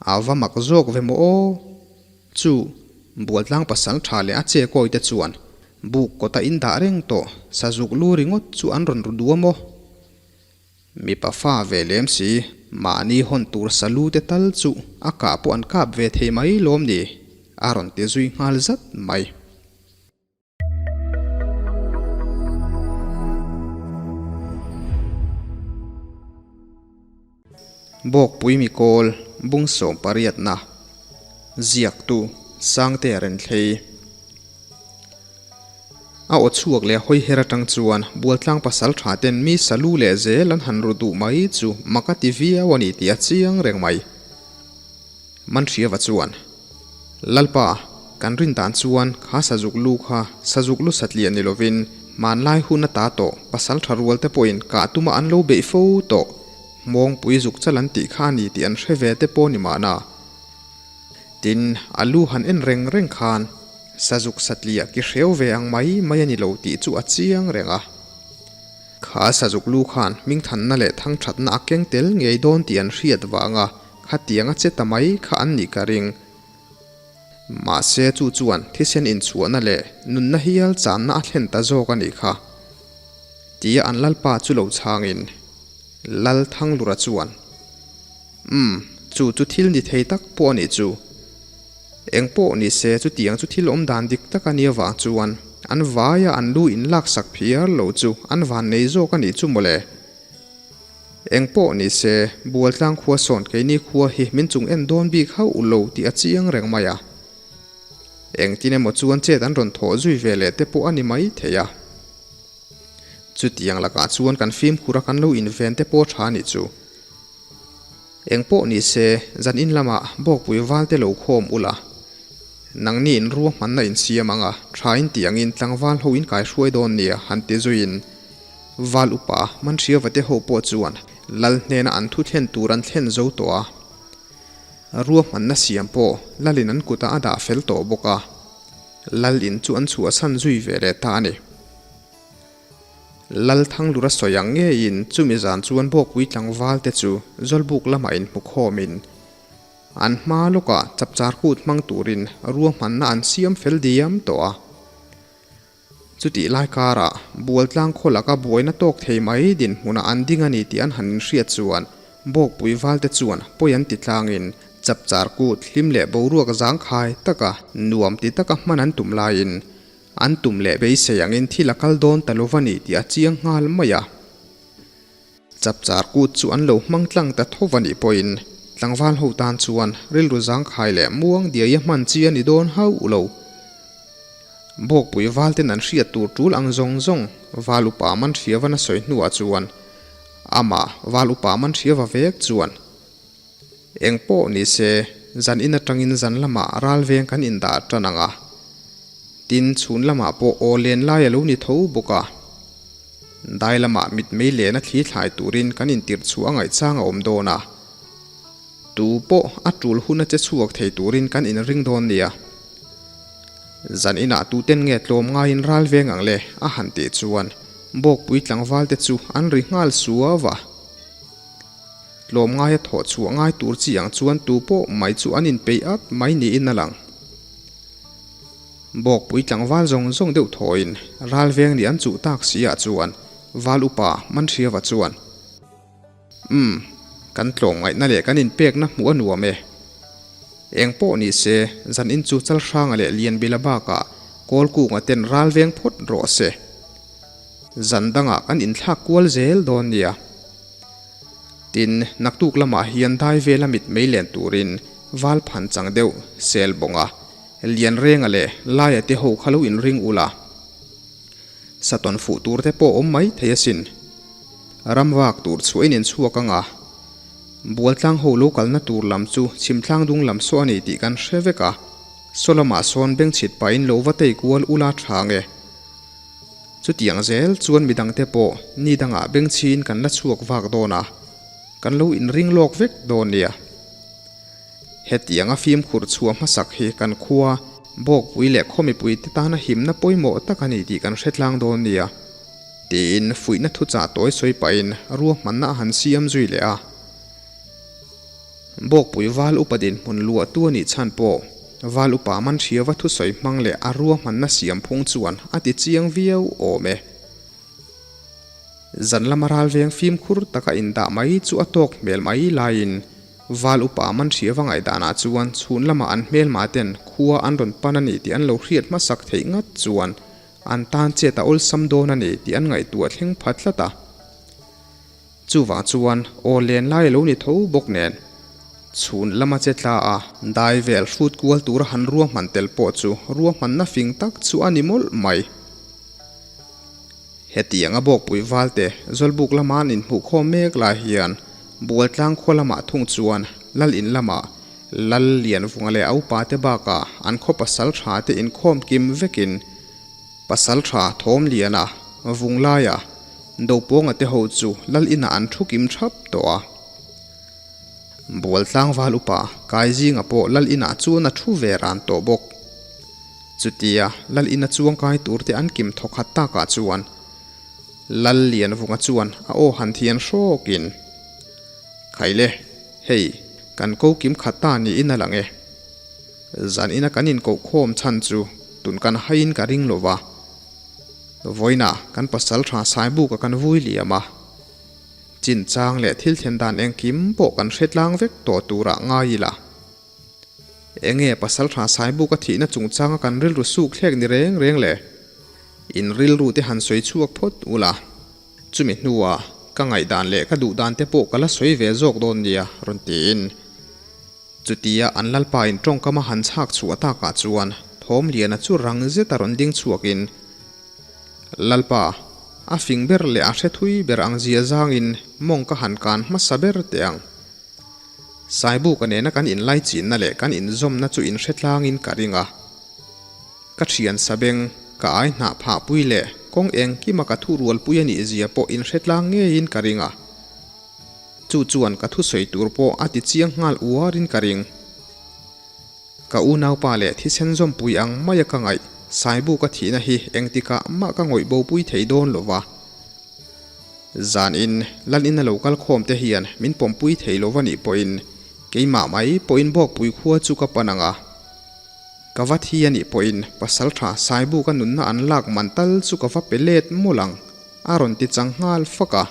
A va mak zawk ve maw aw? Chu Bualtlang pasal tha leh a che kawi te chuan buk kawta in dah reng tawh sazuk lu ringawt chu an rawn ru duam aw. Mipa fa ve lem si, mahni hawn tur salu te tal chu a kah pawh an kap ve thei mai lawm ni? a rawn ti zui nghal zat mai. Bawkpui mikawl bung sawmpariatna ziaktu Sangtea Renthlei A aw chhuak leh hawi her atang chuan Bualtlang pasal tha ten mi salu leh zel an han ru duh mai chu mak a ti viau a ni tih a chiang reng mai. Manhriava chuan, Lalpa, kan rin dan chuan kha sazuk lu kha sazuk lu satliah ni lovin hmanlai hun ata tawh pasal tha rual te pawhin kah tuma an lo beih fo tawh hmawngpui zuk chal an tih kha a ni tih an hre ve te pawh ni mahna. Tin, a lu han en reng reng khan sazuk satliah ki hreu ve ang mai mai a ni lo tih chu a chiang reng a. Kha sazuk lu khan hmingthanna leh thangthatna a keng tel ngei dawn tih an hriat vanga Khatiang a che ta mai kha an nih ka ring. Mahse chu chuan thisen inchhuahna leh nunna hial channa a thlen ta zawk a nih kha. Tia an lalpa chu lo chhangin Lal Thanglura chuan, Umm, chu chu thil ni thei tak pawh a nih chu. Eng pawh ni se chutiang chu thil awm dan dik tak a nih avang chuan an vaia an lu inlaksak phiar lo chu an vannei zawk a nih chu mawle. Eng pawh ni se, Bualtlang khua sawn keini khua hi min chung en dawn bik hauh lo tih a chiang reng mai a. Engtin emaw chuan chet an rawn thawh zui ve leh te pawh a ni mai thei a. Chutiang lakah chuan kan fimkhur a kan lo inven te pawh tha nih chu. Eng pawh ni se, zan in lamah Bawkpui val te lo khawm ula. Nangni in ruahmanna in siam ang a, tha in tih angin tlangval ho in kaihruai dawn nia han ti zuiin Val upa Manhriava te ho pawh chuan Lal hnena an thu thlen tur an thlen zo tawh a. Ruahmanna siam pawh Lalin an kutah a dah fel tawh bawk a, Lal in chu an chhuahsan zui ve leh ta a ni. Lal Thanglura sawi ang ngeiin chumi zan chuan Bawkpui tlangval te chu Zawlbuk lamah inhmu khawmin An hma lawkah chapchar kut hmang turin ruahmanna an siam fel diam tawh a. Chutih lai karah Bualtlang khaw laka buaina tawk thei mai dinhmunah an ding a ni tih an han inhriat chuan Bawkpui valte chuan pawi an ti tlangin chapchar kut hlim leh boruak zangkhai taka nuam ti taka hman an tum laiin an tum leh beisei angin thil a kal dawn ta lo va ni tih a chiang nghal mai a. Chapchar kut chu an lo hmang tlang ta tho va nih pawhin tlangval ho tan chuan rilru zangkhai leh muang diai a hman chi a ni dawn hauh lo. Bawkpui valten an hriat tur tul ang zawng zawng val upa man hriavan a sawi hnuah chuan amah val upa man hriava vek chuan eng pawh ni se zan in atangin zan lamah ral veng kan indah tan ang a, tin chhun lamah pawh aw len lai a lo ni tho bawk a. Dai lamah mitmei lehna thli thlai turin kan intirh chhuah a ngaihchang a awm dawn a, tu pawh a tul hun a che chhuak thei turin kan inring dawn nia. Zan inah tuten nge tlawm ngaiin ral veng ang le a han tih chuan Bawkpui tlangval te chu an ri nghal suau a. Tlawm ngaia thawh chhuah ngai tur chi ang chuan tu pawh mai chu an inpeih at mai niin a lang. Bawkpui tlangval zawng zawng deuh thawiin ral veng nih an chuh tak si ah chuan Val upa Manhriava chuan, Umm, kan tlawmngaihna leh kan inpekna hmuh a nuam e. Eng pawh ni se, zan in chu Chalhranga leh Lianbila bakah Kawlkunga ten ral veng phawt rawh se. Zan dangah kan inthlak kual zel dawn nia. Tin, naktuk lamah hian dai vela mit mei len turin val phan chang deuh sel bawnga lian renga leh laia te ho kha lo inring ula. Satawn fuh tur te pawh awm mai thei asin. Ram vak tur chhuahin in chhuak anga Bualtlang ho lo kalna tur lam chu chhimtlang dung lam saw a ni tih kan hre vek a, saw lamah sawn bengchhit pahin lo va tei kual ula tha nge. Chutiang zel chuan midangte pawh ni dangah bengchhin kan la chhuak vak dawn a, kan lo inring lawk vek dawn nia. Hetianga fimkhur chhuah hmasak hi kan khua, Bawkpui leh khaw mipuite tana himna pawimawh tak a ni tih kan hre tlang dawn nia, tiin fuihna thuchah tawi sawi pahin ruahmanna a han siam zui leh a. Bawkpui val upa dinhmun luahtu a nih chhan pawh val upa Manhriava thusawi hmang leh a ruahmanna siam phung chuan a ti chiang viau awm e. Zan lama ralveng fimkhur taka indah mai chu a tawk hmel mai laiin val upa Manhriava ngaihdanah chuan chhun lama an hmelma ten khua an rawn pan a ni tih an lo hriat hmasak theih ngat chuan an tan chet a awlsam dawn a ni tih an ngaihtuah thleng pha tlat a. Chuvang chuan aw len lai a lo ni tho bawk nen, chhun lama che tla a, dai vel hrut kual tura han ruahman tel pawh chu ruahmanna fing tak chu a ni mawlh mai. Hetianga Bawkpui Valte Zawlbuk lama an inhmuhkhawm mek lai hian Bualtlang khua lamah thung chuan Lal in lamah Lal Lianvunga leh a upate bakah an khaw pasal tha te inkhawm kim vekin Pasal tha Thawmliana, Vunglaia, Dopawnga te ho chu Lal inah an thu kim thap tawh a. Bualtlang val upa Kaizinga pawh Lal inah chuan a thu ve ran tawh bawk. Chutia Lal ina chuangkai turte an kim thawkhat takah chuan Lal Lianvunga chuan a aw han thian hrawkin, Khaile, hei, kan ko kim khat ta niin a lang e. Zan ina kan inkohkhawm chhan chu tun kan haiin ka ring lo va. Vawiinah kan pasal tha Saibuka kan vui liam a. Chinchang leh thil thlen dan engkim pawh kan hre tlang vek tawh turah ngai ila. Enge pasal tha Saibuka thihna chungchanga kan rilru suk thlek ni reng reng le? In rilru te han sawi chhuak phawt ula. Chumi hnuah ka ngaihdan leh ka duhdan te pawh ka la sawi ve zawk dawn nia rawn tiin. Chutia an lalpa in tawngkam a han chhak chhuah takah chuan Thawmliana chu rang zeta rawn ding chhuakin, Lalpa, a fing ber leh a hre thui ber ang zia zangin mawng ka han kan hmasa ber teh ang. Saibuka nena kan inlaichinna leh kan inzawmna chu inhre tlangin ka ring a. Ka thian sabeng, ka ai hnah phahpui leh kawng engkima ka thurualpui a nih zia pawh inhre tlang ngeiin ka ring a. Chu chuan ka thusawi tur pawh a ti chiang nghal uarin ka ring. Ka unaupa leh thisen zawmpui ang maia ka ngaih Saibu ka thihna hi engtikah mah ka ngawih bopui thei dawn lo va. Zanin Lalin a lo kal khawm te hian min pawmpui thei lo va nih pawhin keimah mai pawhin Bawkpui khua chu ka pan ang a. Ka va thi a nih pawhin pasaltha Saibu ka nunna an lak man tal chu ka va pe let mawlh ang a rawn ti chang nghal fak a.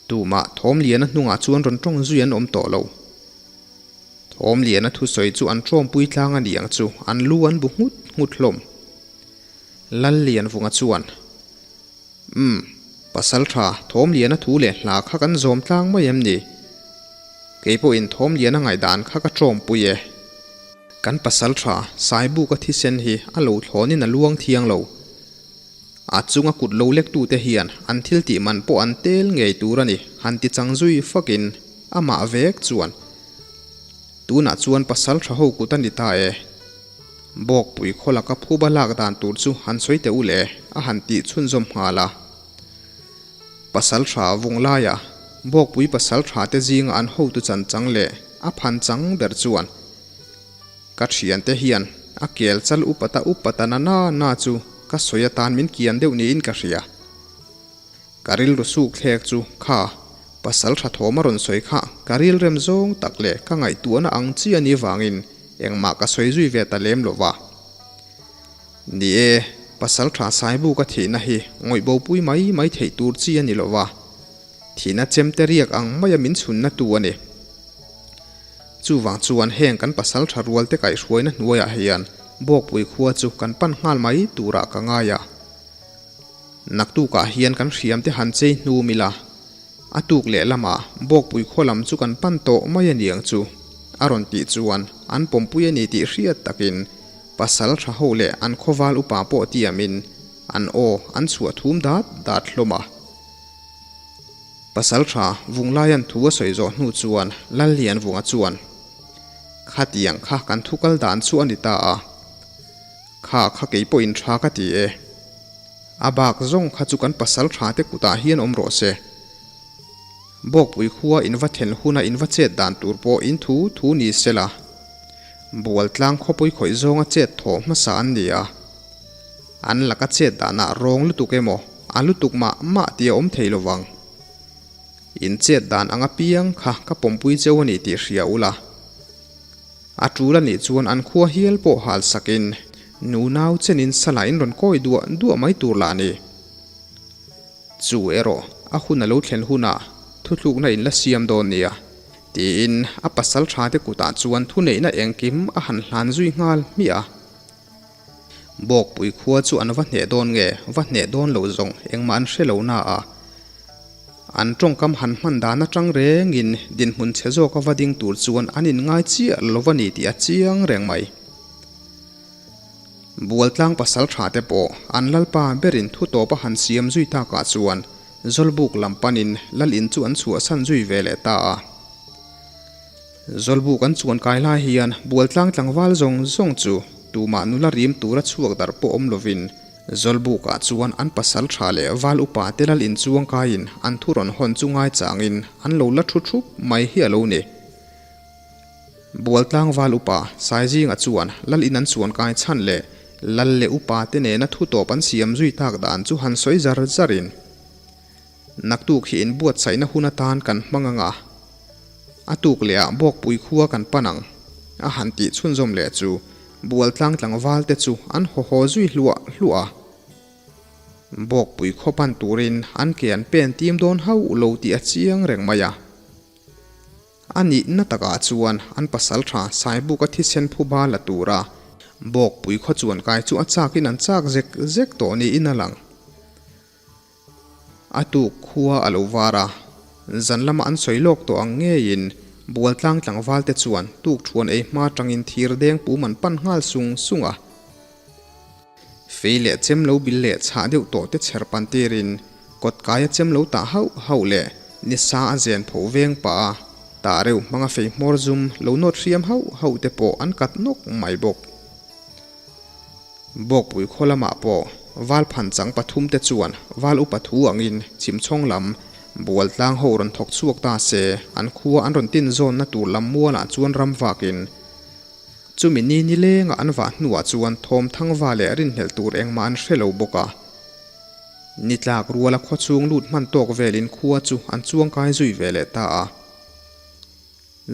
Tumah Thawmliana hnungah chuan rawn tawng zui an awm tawh lo. Thawmliana thusawi chu an tawmpui tlang a ni ang chu, an lu an bu nghut nghut hlawm. Lallianvunga chuan, Umm, Pasaltha, Thawmliana thu leh hla kha kan zawm tlang mai em ni? Kei pawhin Thawmliana ngaihdan kha ka tawmpui e. Kan Pasaltha, Saibuka thisen hi a lo thlawnin a luang thiang lo. A chunga kut lo lektute hian an thil tih man pawh an tel ngei tur a ni, han ti chang zui fakin amah vek chuan, Tunah chuan pasal tha ho kut a ni ta e. Bawkpui khaw laka phuba lak dan tur chu han sawi teh u le, a han tih chhunzawm nghal a. Pasal tha vung laia Bawkpui pasal tha te zinga an hotu chan chang leh a phan chang ber chuan, Ka thiante hian a kel chal upata upata na na na chu ka sawi atan min kian deuh niin ka hria. Ka rilru suk thlek chu kha pasal tha thawm a rawn sawi kha ka rilrem zawng tak leh ka ngaihtuahna ang chi a nih vangin engmah ka sawi zui ve ta lem lo va. Ni e, pasal tha Saibu ka thihna hi ngawih bopui mai mai theih tur chi a ni lo va. Thihna chemte riak ang maia min chhunna tu a ni. Chuvang chuan heng kan pasal tha rualte kaihhruaina hnuaiah hian Bawkpui khua chu kan pan nghal mai turah ka ngai a. Naktukah hian kan hriamte han chei hnum ila, a tuk leh lamah Bawkpui khua lam chu kan pan tawh mai a niang chu, a rawn tih chuan an pawmpui a ni tih hriat takin pasal tha ho leh an khawval upa pawh tiamin an aw an chhuah thum dat dat hlawm a. Pasalṭha Vunglaia'n thu a sawi zawh hnu chuan Lallianvunga chuan, Khatiang kha kan thu kal dan chu a ni ta a, kha kha kei pawhin ṭha ka ti e. A bak zawng kha chu kan pasalṭha te kutah hian awm rawh se. Bawkpui khua in va then huna in va chet dan tur pawh in thu thu ni se la. Bualtlang khawpui khawih zawnga chet thawh hmasa an ni a. An laka chet danah rawng lutuk emaw, a lutuk mah mah tih a awm thei lo vang. In chet dan ang apiang kha ka pawmpui cheu a ni tih hria ula. A tul a nih chuan an khua hial pawh hal sakin nunau chenin salah in rawn kawi duah duah mai tur lah a ni. Chu erawh a hun a lo thlen hunah thuthlukna in la siam dawn nia, tiin a pasal tha te kutah chuan thuneihna engkim a han hlan zui nghal hmiah a. Bawkpui khua chu an va hneh dawn nge, va hneh dawn lo zawng engmah an hre lo na a. An tawngkam han hman dan atang rengin dinhmun chhe zawka va ding tur chuan an inngai chiah lo va ni tih a chiang reng mai. Bualtlang pasal tha te pawh an lalpa berin thu tawp a han siam zui takah chuan Zawlbuk lam panin lal in chu an chhuahsan zui ve leh ta a. Zawlbuk an chuan kai lai hian Bualtlang tlangval zawng zawng chu tumah nula rim tura chhuak darh pawh awm lovin Zawlbukah chuan an pasal tha leh val upa te lal in chuang kaiin an thu rawn hawn chu ngaichangin an lo la thu thup mai hi a lo ni. Bualtlang val upa Saizinga chuan lal in an chuan kai chhan leh lal leh upa te nena thu tawp an siam zui tak dan chu han sawi zar zarin naktuk hi inbuatsaihna hun atan kan hmang ang a, a tuk leh ah Bawkpui khua kan pan ang a han tih chhunzawm leh chu Bualtlang tlangval te chu an haw haw zui hluah hluah a. Bawkpui khaw pan turin an ke an pen tim dawn hauh lo tih a chiang reng mai a. A nihna takah chuan an pasal tha Saibuka thisen phuba la tura Bawkpui khaw chuan kai chu a chakin an chak zek zek tawh niin a lang. A tuk khua a lo var a, zan lama an sawi lawk tawh ang ngeiin Bualtlang tlangval te chuan tuk thuan ei hma tangin thir deng pum an pan nghal sung sung a. Fei leh chem lo bil leh chhah deuh tawh te chher pan tirin kawt kaia chem lo tah hauh hauh leh ni sa a zen pho veng pah a, tah reuh hmanga fei hmawr zum lo nawt hriam hauh hauh te pawh an kat nawk mai bawk. Bawkpui khaw lamah pawh val phan chang pathum te chuan val upa thu angin chhimchhawng lam Bualtlang ho rawn thawk chhuak ta se an khua an rawn tin zawnna tur lam mualah chuan ram vakin Chumi ni nilenga an vah hnuah chuan thawm thangva leh rinhlelh tur engmah an hre lo bawk a. Ni tlak ruala khawchhung lut hman tawk velin khua chu an chuangkai zui ve leh ta a.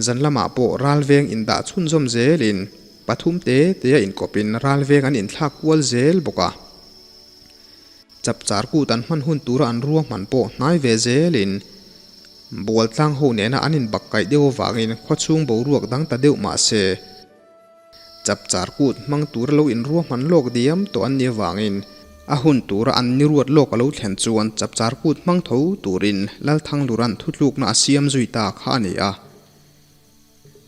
Zan lamah pawh ralveng indah chhunzawm zelin pathum te tea inkawpin ralveng an inthlak kual zel bawk a. Chapchar kut an hman hun tura an ruahman pawh hnai ve zelin Bualtlang ho nena an inbak kaih deuh avangin khawchhung boruak dang ta deuh mah se, Chapchar kut hmang tura lo inruahman lawk diam tawh an nih avangin a hun tura an ni ruat lawk a lo thlen chuan Chapchar kut hmang tho turin Lalthanglura'n thutlukna a siam zui ta kha a ni a.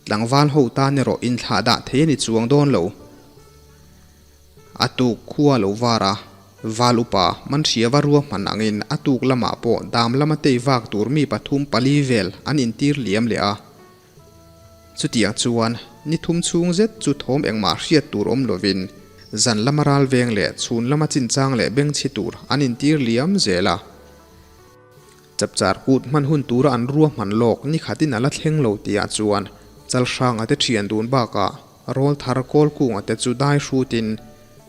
Tlangval ho tan erawh inthlah dah thei a ni chuang dawn lo. A tuk khua lo var a, Val upa Manhriava ruahman angin a tuk lamah pawh dam lama tei vak tur mi pathum pali vel an intir liam leh a. Chutiang chuan ni thum chhung zet chu thawm engmah hriat tur awm lovin zan lama ral veng leh chhun lama chinchang leh bengchhi tur an intir liam zel a. Chapchar kut hman hun tura an ruahman lawk ni khatin a la thleng lo tihah chuan Chalhranga te thian dun bakah Rawlthar Kawlkunga te chu dai hrutin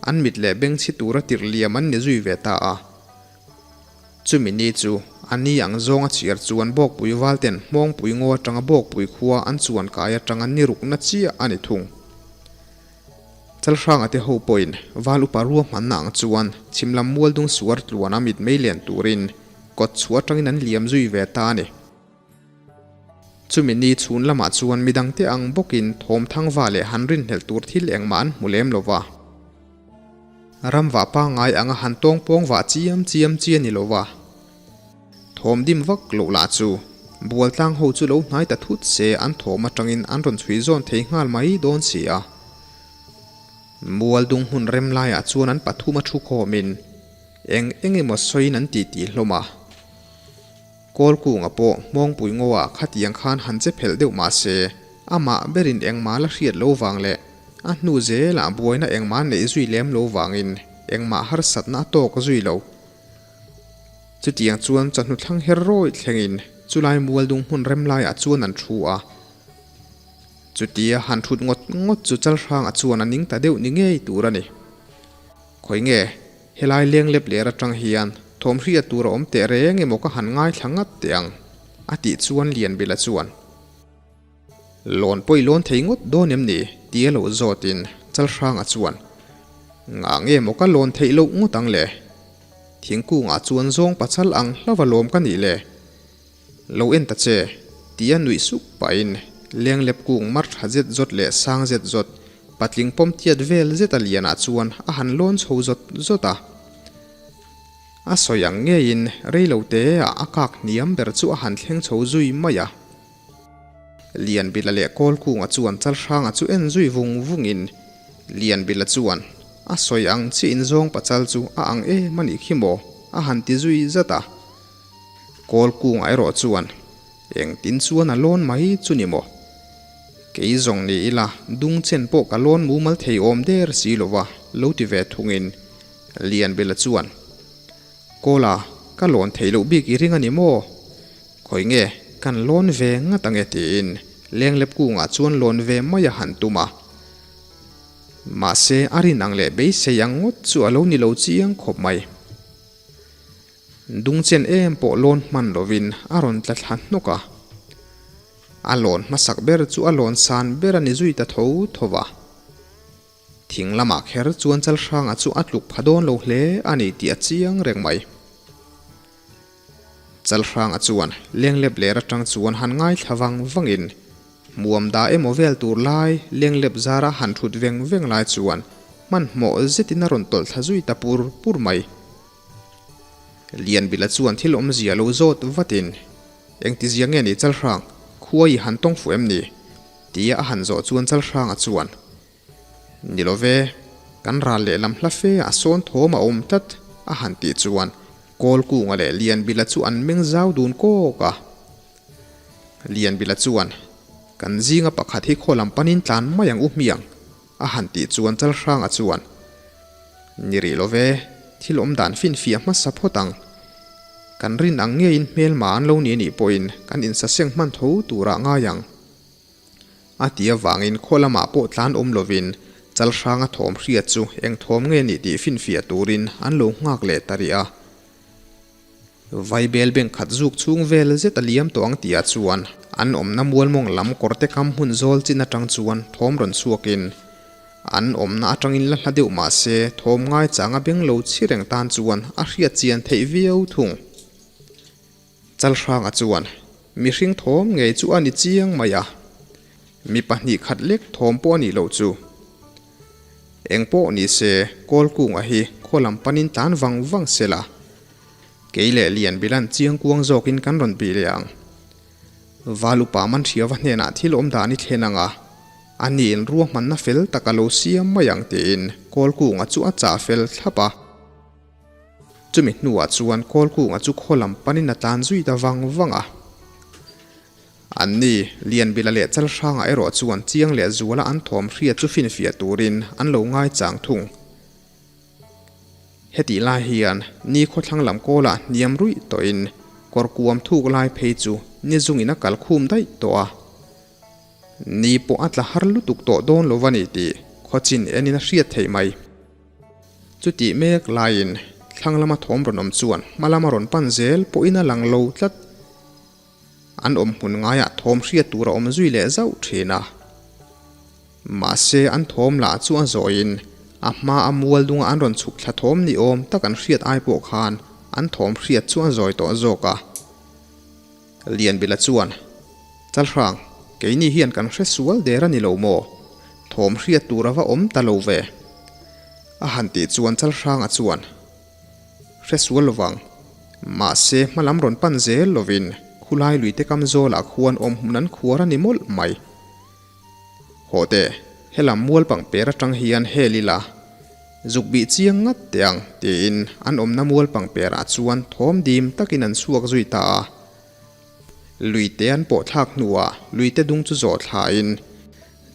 an mit leh bengchhi tura tirh liam an ni zui ve ta a. Chumi ni chu a ni ang zawnga chhiar chuan Bawkpui Valten Hmawngpui ngaw atanga Bawkpui khua an chuan kai atanga ni rukna chiah a ni thung. Chalhranga te ho pawhin Val upa ruahmanna ang chuan chhim lam mualdung suar tluana mitmei len turin kawt chhuah atangin an liam zui ve ta a ni. Chumi ni chhun lamah chuan midangte ang bawkin thawm thangva leh han rinhlelh tur thil engmah an hmu lem lo va. Ramvah pangngai anga han tawng pawng vah chiam chiam chi a ni lo va. Thawm dim vak loh lah chu Bualtlang ho chu lo hnai ta thut se an thawm atangin an rawn chhui zawn thei nghal mai dawn si a. Mualdung hmun rem laiah chuan an pathum a thu khawmin Eng eng emaw sawiin an ti tih hlawm a. Kawlkunga pawh Hmawngpui ngaw ah khatiang khan han che phelh deuh mah se, amah berin engmah la hriat lo vang leh a hnu zelah buaina engmah neih zui lem lo vangin engmah harsatna a tawk zui lo. Chutiang chuan chawhnu thlang her rawih thlengin chulai mualdung hmun rem laiah chuan an thu a. Chutia han thut ngawt ngawt chu Chalhranga chuan a ning ta deuh ni ngei tur a ni. Khawi nge, helai leng lep ler atang hian thawm hriat tur a awm teh reng emaw ka han ngaithla ngat teh ang. A tih chuan Lianbila chuan, Lawn pawh i lawn thei ngawt dawn em ni? tia lo zawtin Chalhranga chuan, Ngah nge maw ka lawn theih loh ngawt ang le? Thingkungah chuan zawng pachal ang hlauva lawm ka nih le? Lo en ta che, tia nuih suk pahin lenglep kung mar tha zet zawt leh sang zet zawt, patling pawm tiat vel zeta lianah chuan a han lawn chho zawt zawt a. A sawi ang ngeiin rei lo te ah a kak hniam ber chu a han thleng chho zui mai a. Lianbila leh Kawlkunga chuan Chalhranga chu en zui vung vungin Lianbila chuan a sawi ang chiah in zawng pachal chu a ang em a nih khi maw a han ti zui zat a. Kawlkunga erawh chuan engtin chuan a lawn mai chu ni maw? Kei zawng ni ila dung chen pawh ka lawn mumal thei awm der si lova lo ti ve thungin Lianbela chuan, Kawla, ka lawn theih loh bik i ring a ni maw? Khawi nge, kan lawn ve ngat ang e tiin Lenglep kungah chuan lawn ve mai a han tum a. Mahse, a rin ang leh beisei ang ngawt chu a lo ni lo chiang khawp mai. Dungchen em pawh lawn hman lovin a rawn tla thla hnawk a. A lawn hmasak ber chu a lawn san ber a ni zui ta tho tho va. Thing lamah kher chuan Chalhranga chu a tluk pha dawn lo hle a ni tih a chiang reng mai. Chalhranga chuan lenglep ler atang chuan han ngaithla vang vangin hmuam da emaw vel tur lai lenglep zara han thut veng veng lai chuan hmanhmawh zetin a rawn tawlh thla zui ta pur pur mai. Lianbila chuan thil awmzia lo zawt vatin, Engtizia nge ni Chalhrang, khua i han tawng fuh em ni? Tia a han zawh chuan Chalhranga chuan, Ni lo ve, kan ral lehlam hla fe a sawn thawm a awm tlat, a han tih chuan Kawlkunga leh Lianbila chu an meng zau dun kawk a. Lianbila chuan, Kan zinga pakhat hi khaw lam panin tlan mai ang u hmiang, a han tih chuan Chalhranga chuan, Ni rih lo ve, thil awm dan finfiah hmasa phawt ang. Kan rin ang ngeiin hmelma an lo ni anih pawhin kan insaseng hman tho turah ngai ang. A ti avangin khaw lamah pawh tlan awm lovin Chalhranga thawm hriat chu eng thawm nge nih tih finfiah turin an lo nghak leh ta rih a. Vaibel beng khat zuk chhung vel zet a liam tawh ang tihah chuan an awmna mualmawng lam kawrte kam hmun zawl chin atang chuan thawm rawn chhuakin an awmna atangin la hla deuh mah se thawm ngaichang a beng lo chhi reng tan chuan a hriat chian theih viau thung. Chalhranga chuan mihring thawm ngei chu a ni chiang mai a, mi 2 khat lek thawm pawh a nih loh chu. Eng pawh ni se, Kawlkunga hi khaw lam panin tlan vang vang se la, kei leh Lianbilan chiang kuang zawkin kan rawn bih leh ang. Val upa Manhriava hnenah thil awm dan i thlen ang a, a niin ruahmanna fel tak a lo siam mai ang tiin Kawlkunga chu a chah fel thlap a. Chumi hnuah chuan Kawlkunga chu khaw lam panin a tlan zui ta vang vang a. Anni, Lianbila leh Chalhranga erawh chuan Chiang leh Zuala an thawm hriat chu finfiah turin an lo ngaichang thung. Hetih lai hian ni khawthlang lam kawlah hniam ruih tawhin kawr kuam thuk lai phei chu ni zungin a kal khum daih tawh a. Ni pawh a tla har lutuk tawh dawn lo a ni tih khawchin enin a hriat theih mai. Chutih mek laiin thlang lama thawm rawn awm chuan hma lama rawn pan zel pawhin a lang lo tlat. An awm hmun ngaiah thawm hriat tur a awm zui leh zauh thin a. Mahse an thawm lah chu a zawiin a hma a mual dunga an rawn chhuk thla thawm ni awm tak an hriat ai pawh khan an thawm hriat chu a zawi tawh zawk a. Lianbila chuan, Chalhrang, keini hian kan hre sual der a ni lo maw? Thawm hriat tur a va awm ta lo ve. A han tih chuan Chalhranga chuan, Hre sual lovang. Mahse, hma lam rawn pan zel lovin khulai luite kam zawlah khuan awm hmun an khuar a ni mawlh mai. Haw teh, helam mual pangper atang hian hel ila, zuk bih chiang ngat teh ang, tiin an awmna mual pangperah chuan thawm dim takin an chhuak zui ta a. Luite an pawh thlak hnuah luite dung chu zawh thlain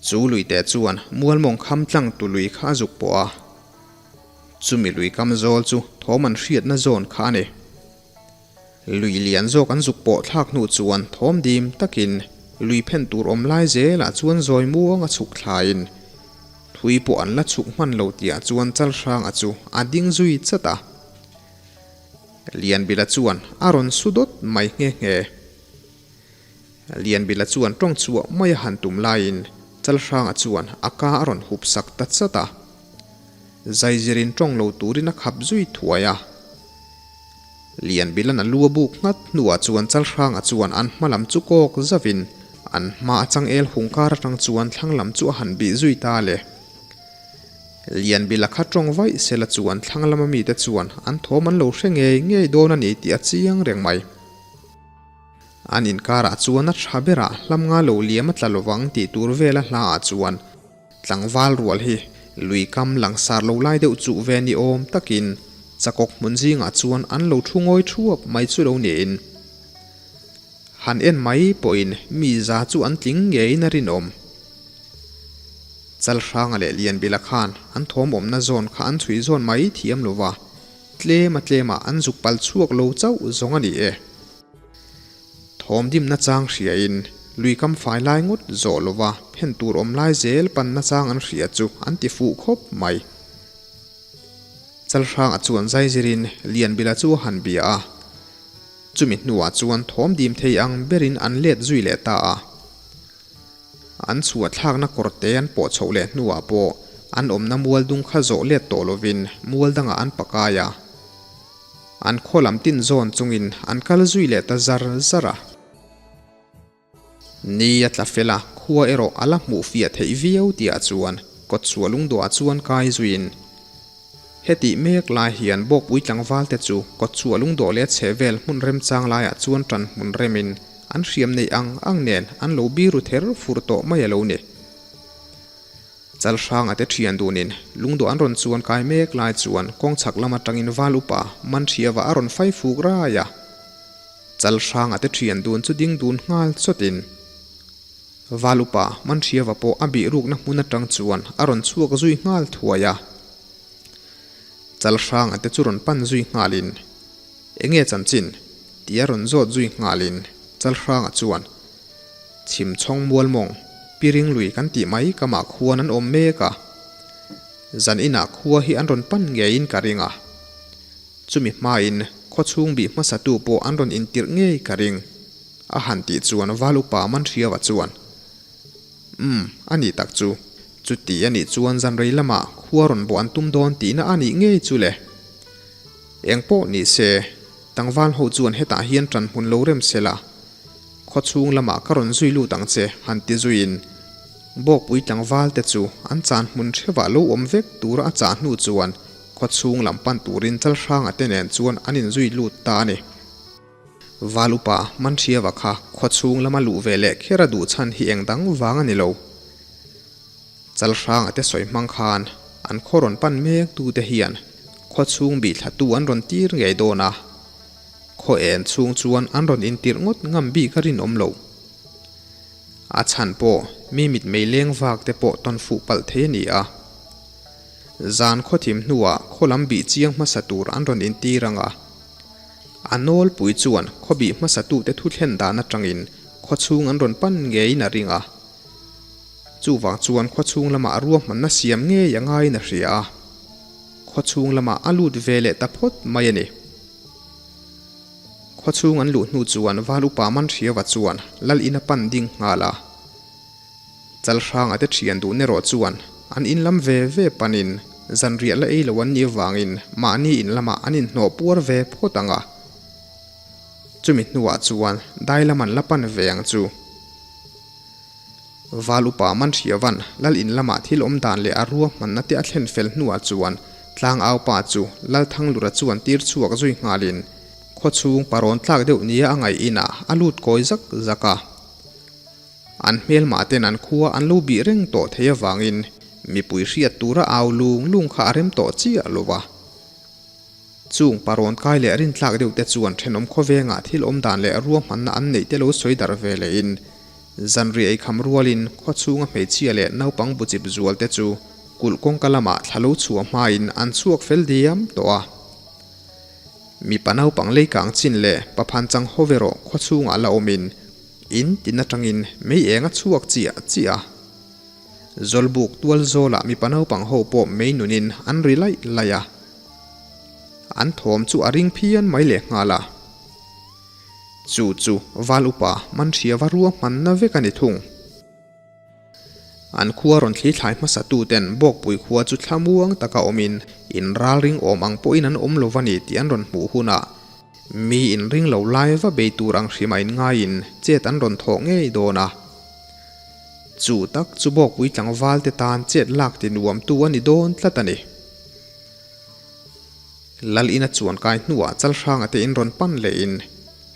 chu luite chuan mual mawng kham tlang tu lui kha a zuk pawh a. Chumi lui kam zawl chu thawm an hriatna zawn kha a ni. Lui lian zawk an zuk pawh thlak hnu chuan thawm dim takin lui phen tur awm lai zelah chuan zawi muang a chhuk thlain thui pawh an la chhuk hman lo tihah chuan Chalhranga chu a ding zui chat a. Lianbila chuan a rawn su dawt mai nghe nghe. Lianbila chuan tawng chhuah mai a han tum laiin Chalhranga chuan a ka a rawn hup sak ta chat a. Zaizirin tawng lo turin a khap zui thuai a. Lianbila'n a lu a buk nghat hnuah chuan Chalhranga chuan an hma lam chu kawk zauhin an hma a changel hung kar atang chuan thlang lam chu a han bih zui ta le. Lianbila kha tawng vaih sela chuan thlang lama mite chuan an thawm an lo hre ngei ngei dawn a ni tih a chiang reng mai. An inkarah chuan a tha berah hlam nga lo liam a tla lovang tih tur vela hlaah chuan tlangval rual hi lui kam langsar lo lai deuh chuh ve ni awm takin chakawk hmun zingah chuan an lo thu ngawi thuap mai chu lo niin han en mai pawhin mi za chu an tling ngeiin a rinawm. Chalhranga leh Lianbila khan an thawm awmna zawn kha an chhui zawn mai thiam lova. Tlem a tlemah an zuk pal chhuak lo chauh zawng a ni e. Thawm dimna chang hriain lui kam fai lai ngawt zawh lova phen tur awm lai zel panna chang an hria chu an ti fuh khawp mai. Chalhranga chuan zaizirin Lianbila chu a han bia a. Chumi hnuah chuan thawm dim thei ang berin an let zui leh ta a. An chhuah thlakna kawr te an pawh chhoh leh hnuah pawh an awmna mual dung kha zawh let tawh lovin mual dangah an pakai a. An khaw lam tin zawn chungin an kal zui leh ta zar zar a. Ni a tla fel a, khua erawh a la hmuh fiah theih viau tihah chuan kawtchhuah lungdawhah chuan kai zuiin Hetih mek lai hian Bawkpui tlangval te chu kawtchhuah lungdawh leh chhehvel hmun remchang laiah chuan tan hmun remin an hriam neih ang ang nen an lo biru ther fur tawh mai a lo ni. Chalhranga te thian dunin lungdawh an rawn chuan kai mek lai chuan kawng chhak lam atangin val upa Manhriava a rawn fai fuk rai a. Chalhranga te thian dun chu ding dun nghal chawtin. Val upa Manhriava pawh a bih rukna hmun atang chuan a rawn chhuak zui nghal thuai a. Chalhranga te chu rawn pan zui nghalin, Enge chanchin? tih a rawn zawt zui nghalin Chalhranga chuan, Chhimchhawng mualmawng, Piring lui kan tih mai kamah khuan an awm mek a. Zan inah khua hi an rawn pan ngeiin ka ring a. Chumi hmain khawchhung bih hmasatu pawh an rawn intirh ngei ka ring. A han tih chuan Val upa Manhriava chuan, Umm, a nih tak chu. Chuti a nih chuan zanrei lamah khua rawn bawh an tum dawn tihna a nih ngei chu le. Eng pawh ni se, tlangval ho chuan hetah hian ṭan hmun lo rem se la. Khaw chhung lamah ka rawn zui lut ang che, han ti zuiin Bawkpui tlangval te chu an chan hmun hrevah lo awm vek tura a chah hnu chuan khaw chhung lam pan turin Chalhranga te nen chuan an inzui lut ta a ni. Val upa Manhriava kha khaw chhung lama luh ve leh kher a duh chhan hi eng dang vang a ni lo. Chalhranga te sawi hmang khan an khaw rawn pan mek tu te hian khaw chhung bih thla tu an rawn tir ngei dawn a, khaw en chhung chuan an rawn intirh ngawt ngam bik a rinawm lo. A chhan pawh mi mitmei leng vak te pawh tawn fuh palh thei a ni a. Zan khaw thim hnuah khaw lam bih chiang hmasa tur an rawn intir ang a. A nawlpui chuan khawbih hmasatute thu thlen dan atangin khawchhung an rawn pan ngeiin a ring a. Chuvang chuan khawchhung lamah ruahmanna siam ngei a ngaiin a hria a. Khawchhung lamah a lut ve leh ta phawt mai a ni. Khawchhung an luh hnu chuan Val Upa Manhriava chuan Lal in a pan ding nghal a. Chalhranga te thian duh erawh chuan an in lam ve ve panin zanriah la ei lo an nih avangin mahni in lamah an inhnawh puar ve phawt ang a. Chumi hnuah chuan dai lam an la pan ve ang chu. Val upa Manhriavan lal in lamah thil awm dan leh a ruahmanna te a thlen fel hnuah chuan tlangau pa chu Lalthanglura chuan tir chhuak zui nghalin khawchhung parawn tlak deuh nia a ngaih inah a lut kawi zak zak a. An hmelmah ten an khua an lo bih reng tawh thei avangin mipui hriat tura au lung lung kha a rem tawh chiah lo va. Chung parawn kai leh rintlak deuh te chuan thenawm khawvengah thil awm dan leh ruahmanna an neih te lo sawi darh ve lehin zanriah eikham rualin khawchhunga hmeichhia leh naupang buchip zual te chu kulh kawngka lamah thla lo chhuah hmain an chhuak fel diam tawh a. Mipa naupang leikang chin leh paphan chang ho ve rawh khawchhungah la awmin In tin atangin mei eng a chhuak chiah chiah a. Zawlbuk tual zawlah mipa naupang ho pawh mei nunin an ri laih laih a. An thawm chu a ring phian mai leh nghal a. Chu chu Val upa Manhriava ruahmanna vek a ni thung. An khua rawn thli thlai hmasa tuten Bawkpui khua chu thlamuang taka awmin in ralring awm ang pawhin an awm lo va ni tih an rawn hmuh hunah mi inring lo lai va bei tur ang hrim a inngaiin chet an rawn thawh ngei dawn a. Chu tak chu Bawkpui tlangval te tan chet lak ti nuamtu a ni dawn tlat a ni. Lal ina chuan kai hnuah Chalhranga te in rawn pan lehin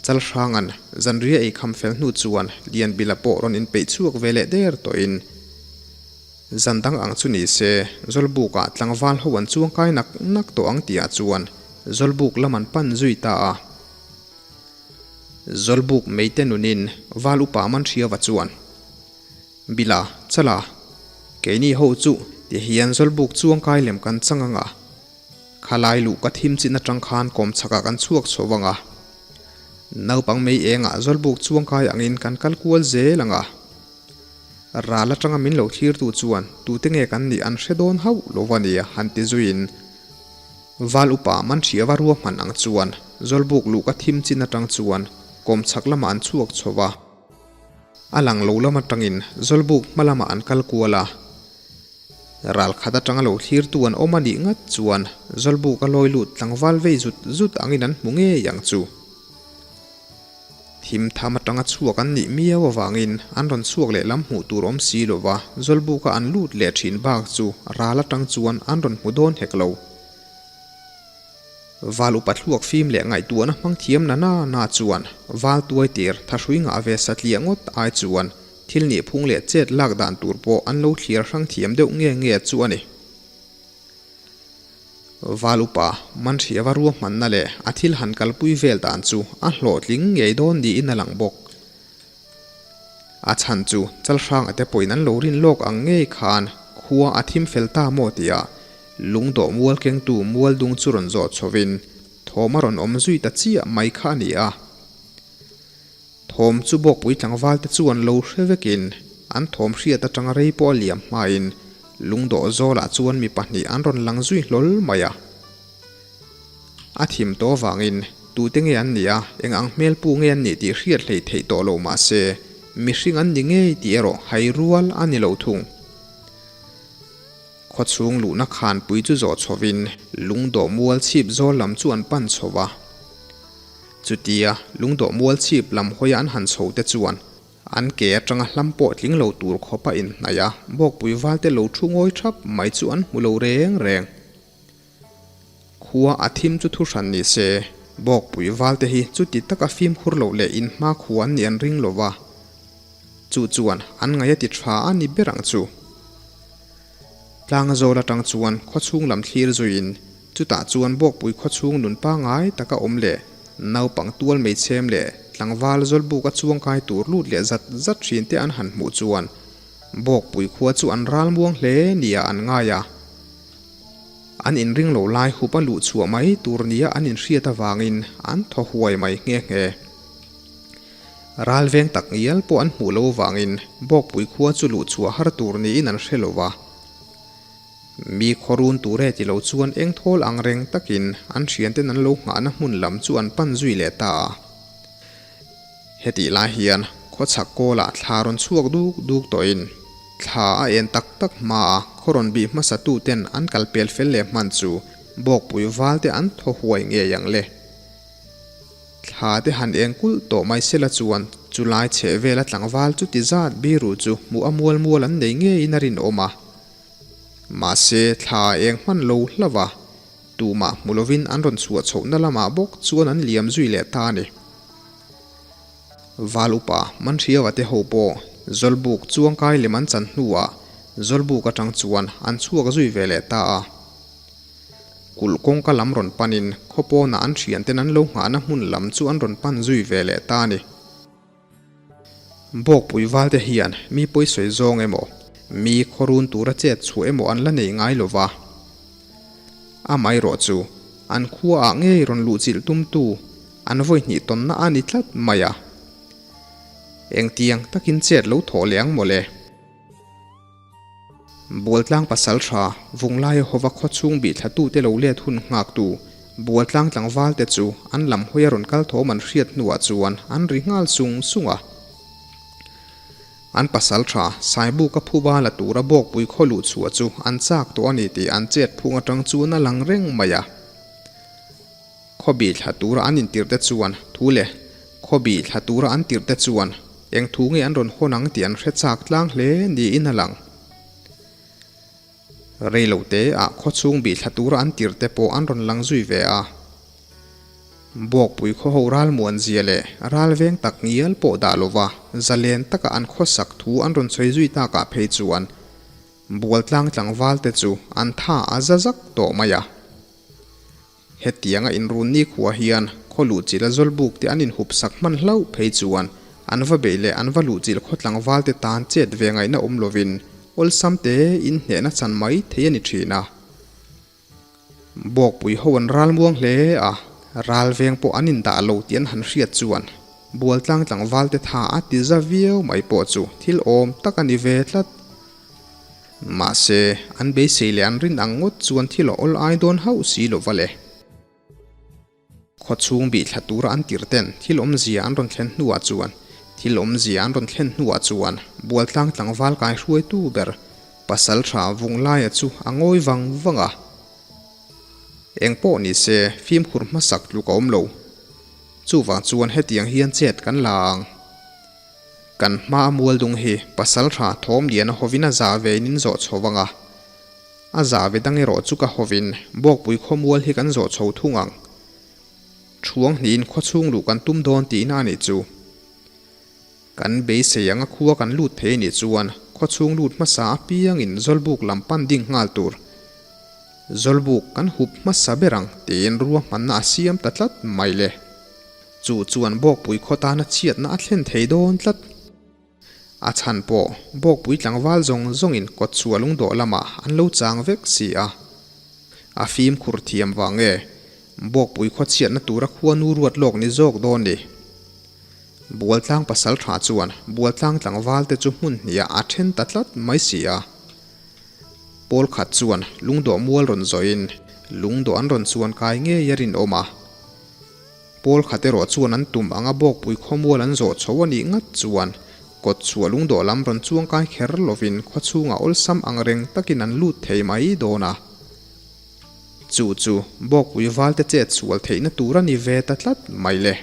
Chalhranga'n zanriah ei kham fel hnu chuan Lianbila pawh rawn inpeih chhuak ve leh der tawhin zan dang ang chu ni se Zawlbukah tlangval ho an chuang kai nak nak tawh ang tihah chuan Zawlbuk lam an pan zui ta a. Zawlbuk meite nunin Val upa Manhriava chuan Bila, Chala, keini ho chu ti hian Zawlbuk chuang kai lem kan chang ang a, khalai luh ka thim chin atang khan kawm chhakah kan chhuak chho vang a, naupang mei engah Zawlbuk chuang kai angin kan kal kual zel ang a. Ral atanga min lo thlirtu chuan tute nge kan nih an hre dawn hauh lo va nia han ti zuiin Val upa Manhriava ruahman ang chuan Zawlbuk luh ka thim chin atang chuan kawm chhak lamah an chhuak chho va. A lang lo lam atangin Zawlbuk hma lamah an kal kual a. Ral khat atanga lo thlirtu an awm a nih ngat chuan Zawlbuk a lawi lut tlangval vei zut zut angin an hmu ngei ang chu. Thim tham atanga chhuak an nih miau avangin an rawn chhuak leh lam hmuh tur awm si lova Zawlbuka an lut leh thin bak chu ral atang chuan an rawn hmu dawn hek lo. Val upa thluak fim leh ngaihtuahna hmang thiam na na na chuan val tuai tir thahrui ngah ve satliah ngawt ai chuan thil nih phung leh chet lak dan tur pawh an lo thlir hrang thiam deuh nge nge chu a ni. Val upa Manhriava ruahmanna leh a thil han kalpui vel dan chu a hlawhtling ngei dawn niin a lang bawk. A chhan chu Chalhranga te pawhin an lo rin lawk ang ngei khan khua a thim fel ta maw tia lungdawh mual kengtu mual dung chu rawn zawh chhovin thawm a rawn awm zui ta chiah mai kha a ni a. Thawm chu Bawkpui tlangval te chu an lo hre vekin an thawm hriat atanga rei pawh a liam hmain lungdawh zawlah chuan mi pahnih an rawn lang zui hlawl mai a. A thim tawh avangin tute nge an nih a, eng ang hmel pu nge an nih tih hriat hlei theih tawh lo mah se, mihring an ni ngei tih erawh hai rual a ni lo thung. Khawchhung luhna khanpui chu zawh chhovin lungdawh mual chhip zawl lam chu an pan chho va. Chutia lungdawh mual chhip lam hawia an han chho te chuan an ke atanga hlam pawh tling lo tur khawp a inhnaih a, Bawkpui valte lo thu ngawi thap mai chu an hmu lo reng reng. Khua a thim chu thu hran ni se, Bawkpui valte hi chuti taka fimkhur loh leh inhma khua an nih an ring lo va, chu chuan an ngaih a ti tha a ni ber ang chu. Tlanga zawl atang chuan khawchhung lam thlir zuiin chutah chuan Bawkpui khawchhung nun pangai taka awm leh naupang tual meichhem leh tlangval zawlbuk a chuangkai tur lut leh zat zat thin te an han hmuh chuan Bawkpui khua chu an ralmuang hle nia an ngai a. An inring lo lai hup a luh chhuah mai tur nia an inhriat avangin an thaw huai mai nghe nghe. Ral veng tak ngial pawh an hmuh lo avangin Bawkpui khua chu luh chhuah har tur niin an hre lo va. Mi khawrun tur e ti lo chuan eng thawl ang reng takin an thianten an lo nghahna hmun lam chu an pan zui leh ta a. Hetih lai hian khawchhak kawlah thla rawn chhuak duk duk tawhin thla a en tak tak hma a khaw rawn bih hmasa tuten an kal pel fel leh hman chu Bawkpui val te an thaw huai ngei ang le. Thla te han eng kulh tawh mai sela chuan chulai chheh vela tlangval chuti zat biru chu hmuh a mual mual an nei ngeiin a rinawm a. Mahse thla a eng hman lo hlauh a, tumah hmu lovin an rawn chhuah chhohna lamah bawk chuan an liam zui leh ta a ni. Val upa Manhriava te ho pawh Zawlbuk chuangkai lem an chan hnuah Zawlbuk atang chuan an chhuak zui ve leh ta a. Kulh kawngka lam rawn panin khaw pawnah an thianten an lo nghahna hmun lam chu an rawn pan zui ve leh ta a ni. Bawkpui valte hian mi pawisawi zawng emaw, mi khawrun tura chet chhuah emaw an la nei ngai lo va. Amaherawh chu, an khuaah ngei rawn luhchilh tumtu an vawi hnih tawnna a ni tlat mai a. Engtiang takin chet lo thawh leh ang mawle? Bualtlang pasal tha, Vunglaia hova khawchhung bih thlatute lo let hun nghaktu. Bualtlang tlangval te chu an lam hawi a rawn kal thawm an hriat hnuah chuan an ri nghal sung sung a. An pasal tha Saibuka phuba la tura Bawkpui khaw luh chhuah chu an chak tawh a ni tih an chet phung atang chuan a lang reng mai a. Khawbih thla tura an intirh te chuan thu leh khawbih thla tura an tirh te chuan eng thu nge an rawn hawn ang tih an hre chak tlang hle niin a lang. Rei lo te ah khawchhung bih thla tura an tirh te pawh an rawn lang zui ve a. Bawkpui khaw ho ral muan zia leh ral veng tak ngial pawh dah lova zalen taka an khawsak thu an rawn sawi zui takah phei chuan Bualtlang tlangval te chu an tha a za zak tawh mai a. Hetianga inrun nikhua hian khaw luhchilh a zawlbuk te an inhup sak hman hlauh phei chuan an va beih leh an va luhchilh khaw tlangval te tan chet ve ngaihna awm lovin awlsam te inhnehna chan mai thei a ni thin a. Bawkpui ho an ral muang hle a, ral veng pawh an indah lo tih an han hriat chuan Bualtlang tlangval te tha a ti za viau mai pawh chu thil awm tak a ni ve tlat. Mahse, an beisei leh an rin ang ngawt chuan thil a awl ai dawn hauh si lo va le. Khawchhung bih thla tura an tirh ten thil awmzia an rawn thlen hnuah chuan thil awmzia an rawn thlen hnuah chuan Bualtlang tlangval kai hruaitu ber pasal tha Vunglaia chu a ngawi vang vang a. Eng pawh ni se fimkhur hmasak tluk a awm lo. Chuvang chuan hetiang hian chet kan la ang. Kan hma a mual dung hi pasaltha thawm lian a hovin a zah ve in in zawh chho vang a. A zah ve dang erawh chu ka hovin Bawkpui khawmual hi kan zawh chho thung ang. Thuang hnihin khawchhung luh kan tum dawn tihna a nih chu. Kan beisei anga khua kan lut thei nih chuan khawchhung lut hmasa apiangin Zawlbuk lam pan ding nghal tur. Zawlbuk kan hup hmasa ber ang tiin ruahmanna a siam ta tlat mai le. Chu chuan Bawkpui khaw tana chhiatna a thlen thei dawn tlat. A chhan pawh Bawkpui tlangval zawng zawngin kawtchhuah lungdawh lamah an lo chang vek si a. A fimkhur thiam vang nge Bawkpui khaw chhiatna tura khuanu ruat lawk ni zawk dawn ni? Bualtlang pasal tha chuan Bualtlang tlangval te chu hmun hniah a then ta tlat mai si a. Pawl khat chuan lungdawh mual rawn zawhin lungdawh an rawn chuan kai ngei a rinawm a. Pawl khat erawh chuan an tum anga Bawkpui khawmual an zawh chho a nih ngat chuan kawt chhuah lungdawh lam rawn chuangkai kher lovin khawchhungah awlsam ang reng takin an lut thei mai dawn a. Chu chu Bawkpui valte chet sual theihna tur a ni ve ta tlat mai le.